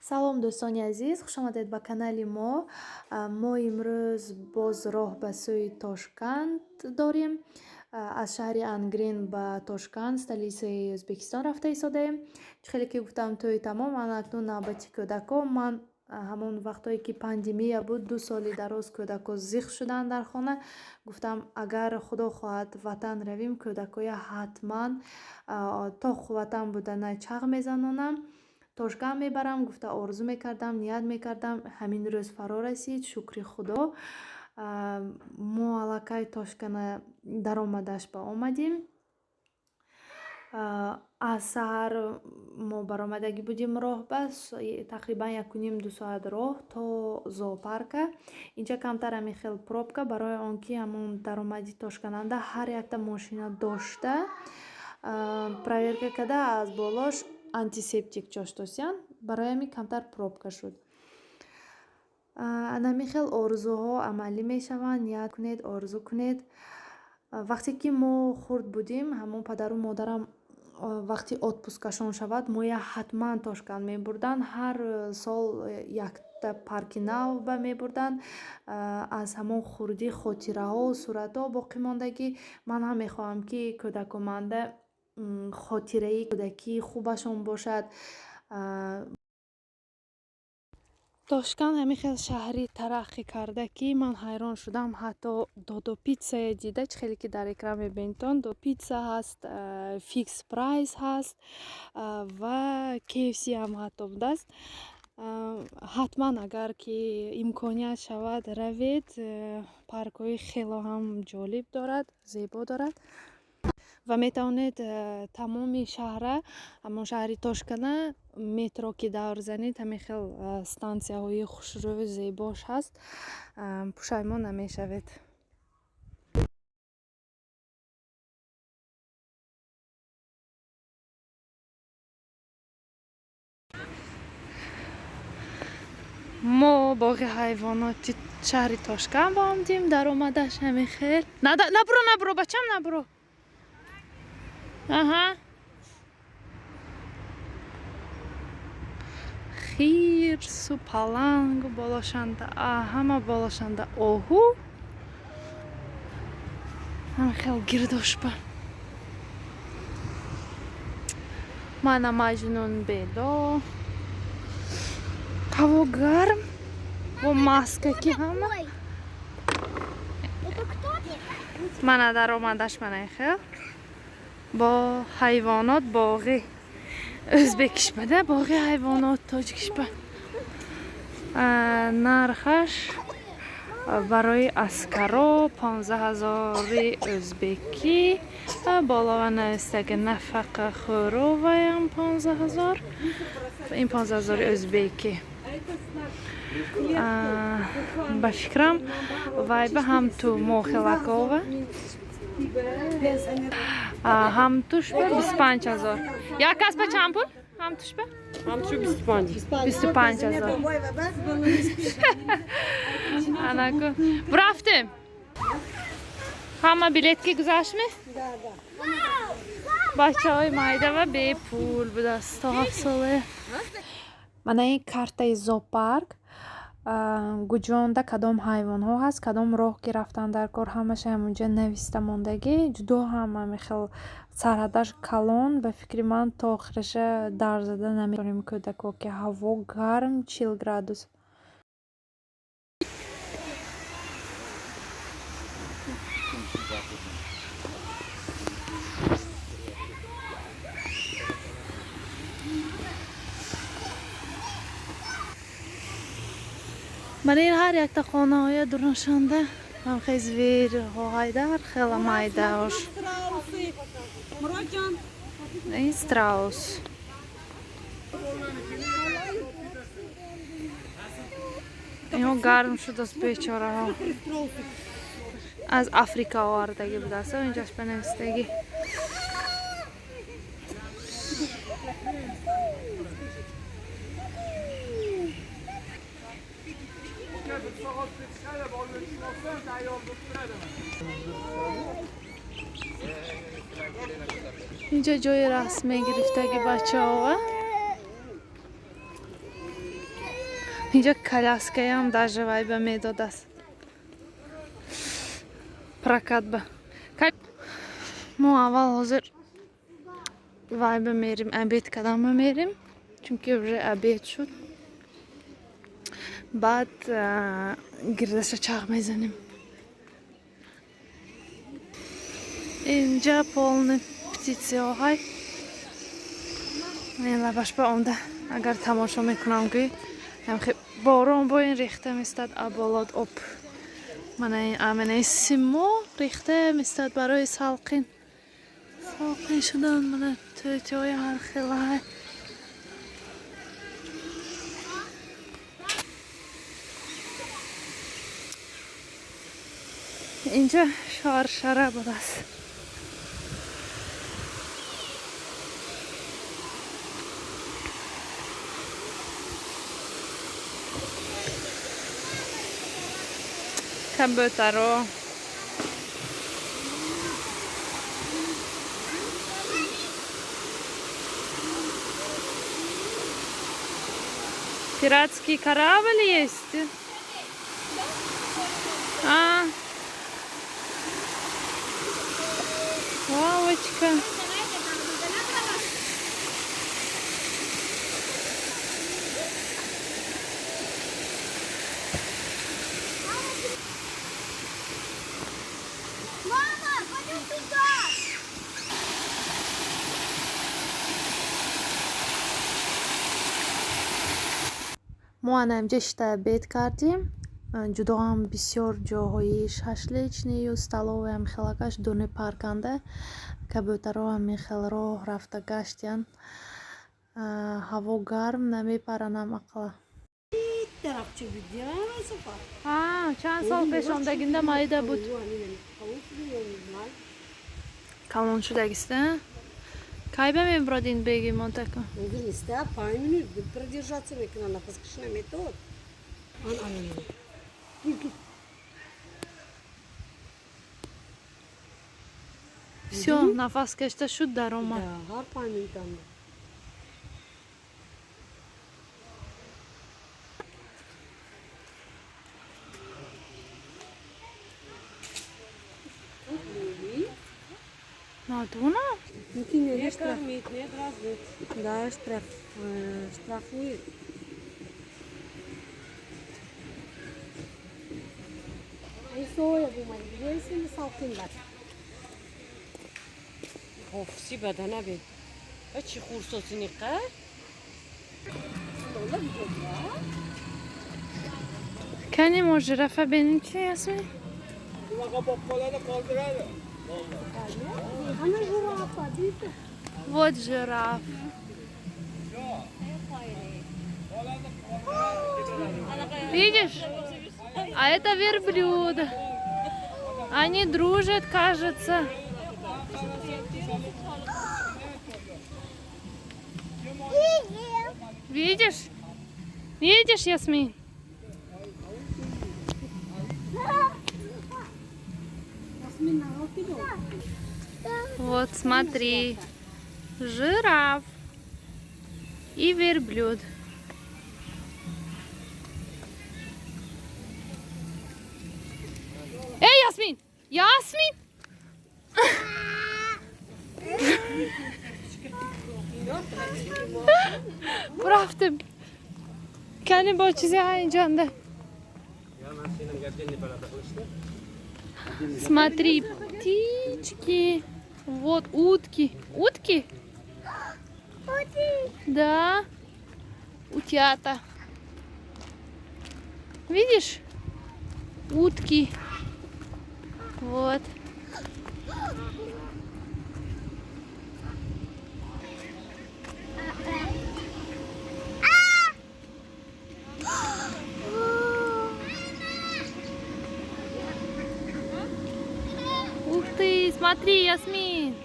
Салом, дӯстони азиз, хушомадед ба канали мо. Мо имрӯз боз роҳ ба сӯи Тошканд дорем. Аз шаҳри Ангрен ба Тошканд, столицаи Ӯзбекистон, рафта истодаем. Чӣ хеле ки гуфтам, тӯи тамом, ана акнун навбати кӯдако. Ман ҳамон вақтое ки пандемия буд, 2 соли дароз кӯдако зиқ шуданд дар хона. Гуфтам, агар Худо хоҳад, ватан равем, кӯдакоя ҳатман то қувватам будана чағ мезанонам, Тошканд мебарам гуфта орзу мекардам, ният мекардам. Ҳамин рӯз фаро расид, шукри Худо. Мо аллакай Тошкана даромадаш ба омадем. Аз саҳар мо баромадагӣ будем роҳ ба, тақрибан 1,5-2 соат роҳ то зоопарка. Инҷа камтар ҳамин хел пробка, барои он ки ҳамон даромади Тошкананда ҳар якта мошина дошта, проверка карда, аз болош антисептик ҷоштосиянд, барои ҳамин камтар пробка шуд. Анамин хел орзуҳо амалӣ мешаванд, ният кунед, орзу кунед. Вақте ки мо хурд будем, ҳамон падару модарам вақти отпускашон шавад, моя ҳатман Тошканд мебурданд. Ҳар сол якта парки нав ба мебурданд. Аз ҳамон хурдӣ хотираҳо, суратҳо боқӣ мондагӣ. Ман ҳам мехоҳам, ки кӯдакоманда хотираи кӯдакии хубашон бошад. Тошканд ҳамин хел шаҳри тараққӣ карда, ки ман ҳайрон шудам. Ҳатто Додо Питсая дида, чӣ хеле ки дар экран мебинедтон, Додо Питса ҳаст, Фикс Прайс ҳаст ва KFC ҳам ҳатто будааст. Ҳатман, агар ки имконият шавад, равед. Паркҳои хело ҳам ҷолиб дорад, зебо дорад ва метавонед тамоми шаҳра, ҳамон шаҳри Тошкана, метро ки давр занед, ҳамин хел стансияҳои хушрӯю зебош ҳаст, пушаймон намешавед. Мо боғи ҳайвоноти шаҳри Тошканд омадем. Даромадаш ҳамин хел. Набуро, набуро, бачам, набуро. Аҳа, хирсу палангу болошанда, ҳама болошанда оҳу, ҳамин хел гирдошба. Мана Маҷнун бедо, ҳаво гарм, бо маска ки ҳама. Мана даромадаш, мана хел бо ҳайвонот, боғи ӯзбекишбада, боғи ҳайвонот тоҷикишба. Нархаш барои аскаро 15 ҳазори ӯзбекӣ, болова навистаги нафақа хӯроваям 15 ҳазор, ин 15 ҳазори ӯзбекӣ. Ба фикрам, вайба ҳам ту мохелакова, ҳамтушба 25 ҳазор. Як кас ба чанд пул ҳамтушба? Ҳамтушу 25. 25 ҳазор. Анаку рафтем. Ҳама билетки гузаштми? Бачаҳои майда ва бепул будааст то 7 сола. Мана ин картаи зоопарк, гуҷонда кадом ҳайвонҳо ҳаст, кадом роҳ ки рафтан дар кор, ҳамаша ҳамонҷа нависта мондагӣ. Ҷудо ҳам ҳамин хел сарҳадаш калон. Ба фикри ман, то охираша дар зада наметавонем, кӯдако, ки ҳаво гарм, 40 градус. Мана ин ҳар якта хонаҳоя дурнашонда ҳамхел зверьҳо ҳайда, ҳар хела майдаош. Ин страус. Инҳо гарм шудааст, бечораҳо. Аз Африка овардагӣ будааст, инҷаш бинавистагӣ. Инҷа ҷои расм мегирифтаги бачаҳова. Инҷа коляскаям даже вай ба медодаст. Прокат ба. Мо аввал ҳозир вай ба мерим, обед кардам ба мерим, чунки уже обед шуд. Баъд гирдаша чағ мезанем. Инҷа полный птицаҳоҳай. Ин лабаш ба омда агар тамошо мекунам гӯй, ҳамхе борон бо ин рехта местад аболот об. Мана ин аминаи симо рехта местад барои салқин. Салқин шудан мана тӯтиҳои ҳархелаҳай. Инҷа шаршара будааст. Кабӯтаро. Пиратский корабль есть? А, лавочка. Мама, пойдем туда! Мо ана инҷа шита обед кардем. Ҷудоам бисёр ҷоҳои шашличныю столовыям хелакаш дуни парканда. Кабӯтаро ҳамин хел роҳ рафта гаштиян. Ҳаво гарм намепаранам ақла. Чанд сол пеш омдагинда майда буд. Калон шудагиста? Кай ба мебурад ин бегемотака? Неста, 5 минут продержаться мекунад, нафаскашӣ наметавад. Ан ан ан. Всё, нафас кашта шуд, даромад. Да, ҳар 5 минутам. Надунам. Не кормить, не дразнить. Да, штраф, штрафует. Ҳофизи бадана бин. Чӣ хурсосиниқа? Кани мо жирафа бинем чи Ясмин? Вот жираф. Видишь? А это верблюд. Они дружат, кажется. Видишь? Видишь, Ясмин? Вот, смотри. Жираф и верблюд. Эй, Ясмин! Ясмин! Рафтем. Кани бо чизе инҷанда. Смотри, птички. Вот утки. Утки? Утки. Да. Утята. Видишь? Утки. Вот. Ух ты, смотри, Ясмин.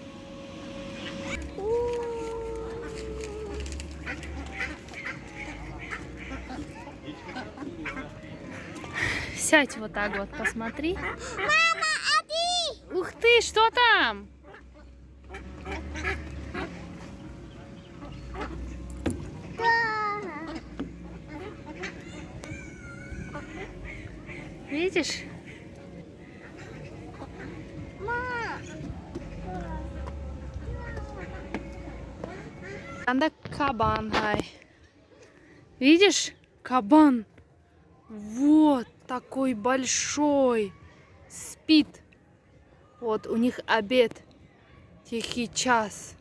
Сядь вот так вот, посмотри. Мама, а ты? Ух ты, что там? Да. Видишь? Анда кабан, ай. Видишь? Кабан. Вот такой большой. Спит. Вот у них обед. Тихий час.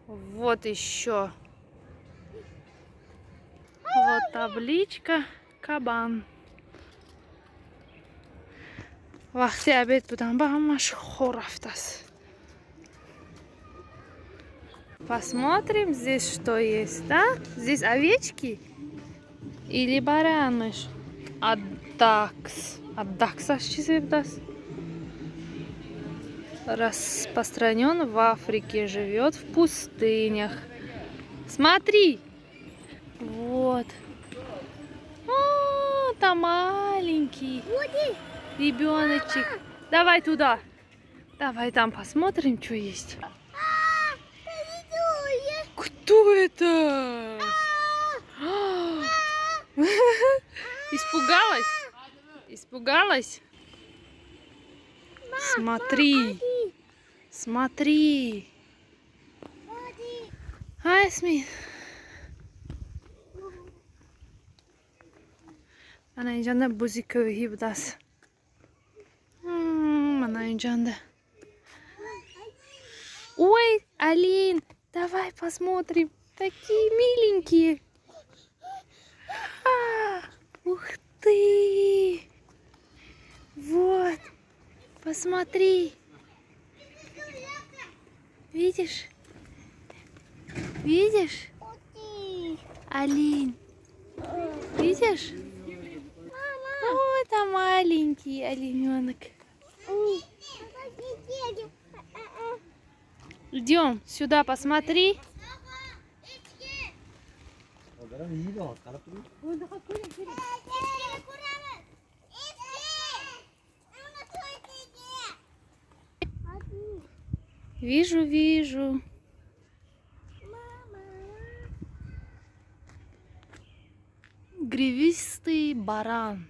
Вот еще. Вот табличка. Кабан. Вақти обед будан ба ҳамаш хор рафтааст. Посмотрим здесь, что есть, да? Здесь овечки или бараныш? Адакс. Адакс аш чизе будаст? Распространен в Африке, живет в пустынях. Смотри! Вот. О, там маленький ребеночек. Давай туда. Давай там посмотрим, что есть. Кто это? Испугалась? Испугалась? Смотри. Смотри. Ясмин. Ана инҷанда бузи кӯҳӣ будааст. Ана инҷанда. Ой, Алин, давай посмотрим. Такие миленькие. А, ух ты! Вот, посмотри. Видишь? Видишь? Алин, видишь? О, это маленький олененок. Идем сюда, посмотри. Вижу, вижу. Гривистый баран.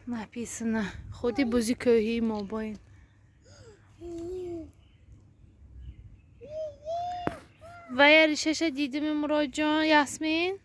Написано. Худи бузи кӯҳии мобоин. Ва я ришаша дидими, Муроджон, Ясмин?